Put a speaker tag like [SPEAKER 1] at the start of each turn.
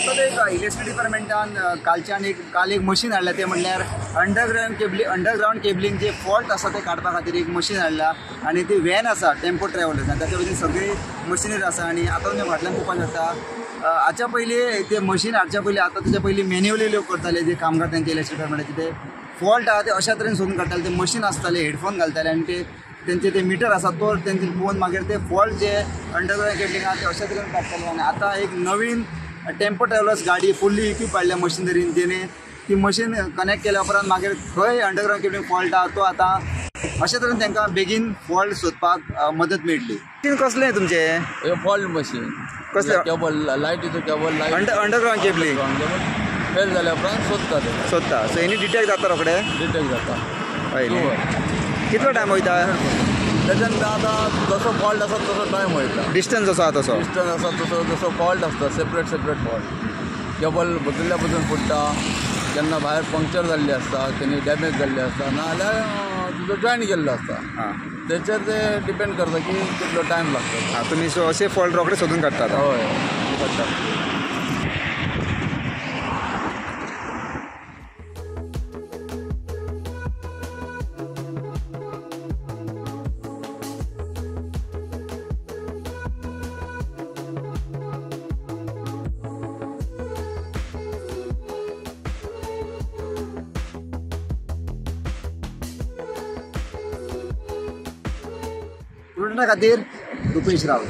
[SPEAKER 1] एक इलेक्ट्रिसिटी डिपार्टमेंटान कालच्यान एक काल एक मशीन हाडलां, तें म्हणल्यार अंडरग्रावंड केबलींग जे फॉल्ट आसा ते काडपा खातीर एक मशीन हाडला आनी ती व्हॅन आसा, टेम्पो ट्रॅव्हलर्स, आनी ताच्या भितर सगळी मशिनरी आसा. आनी आतां तुमच्या फाटल्यान पळोवपाक शकता, हाच्या पयलीं ते मशीन हाडच्या पयलीं आतां ताच्या पयलीं मॅन्युअली लोक करताले, जे कामगार तांचे इलेक्ट्रिसिटी डिपार्टमेंटाचे ते फॉल्ट आहा ते अशा तरेन सोदून काडटाले. ते मशीन आसताले, हेडफोन घालताले आनी ते तेंचे ते मिटर आसा तो तेंचे पळोवन मागीर ते फॉल्ट जे अंडरग्रावंड केबलींग आहा ते अशा तरेन काडटाले. आनी आतां एक नवीन टेम्पो ट्रॅव्हलर्स गाडी फुल्ली इक्वीप हाडल्या मशिनरीन, जेणे ती मशीन कनेक्ट केल्या उपरांत मागीर खंय अंडरग्रावंड केबलींग फॉल्ट आहा तो आतां अशे तरेन तांकां बेगीन फॉल्ट सोदपाक मदत मेळटली. मशीन कसलें तुमचें?
[SPEAKER 2] फॉल्ट मशीन
[SPEAKER 1] कसलें?
[SPEAKER 2] केबल लायटीचो cable, light
[SPEAKER 1] underground cabling
[SPEAKER 2] fail जाल्या उपरांत सोदता ते,
[SPEAKER 1] सोदता. सो हेनी डिटेक्ट जाता रोखडे?
[SPEAKER 2] डिटेक्ट जाता.
[SPEAKER 1] हय, कितलो टायम वयता
[SPEAKER 2] तेच्यान? आतां जसो फॉल्ट आसा तसो टायम वयता,
[SPEAKER 1] डिस्टन्स जसो आसा तसो,
[SPEAKER 2] डिस्टन्स आसा तसो जसो फॉल्ट आसता, सेपरेट सेपरेट फॉल्ट. केबल बदल्ल्या बदलून फुट्टा, केन्ना भायर पंक्चर जाल्ली आसता, केन्ना डॅमेज जाल्ली आसता, नाजाल्यार तुजो जॉयंट केल्लो आसता, तेचेर ते डिपेंड करता की कितलो टायम लागता.
[SPEAKER 1] तुमी सो अशे फॉल्ट रोखडे सोदून काडटात?
[SPEAKER 2] हय, काडटा.
[SPEAKER 1] खातीर रुपेश रावत.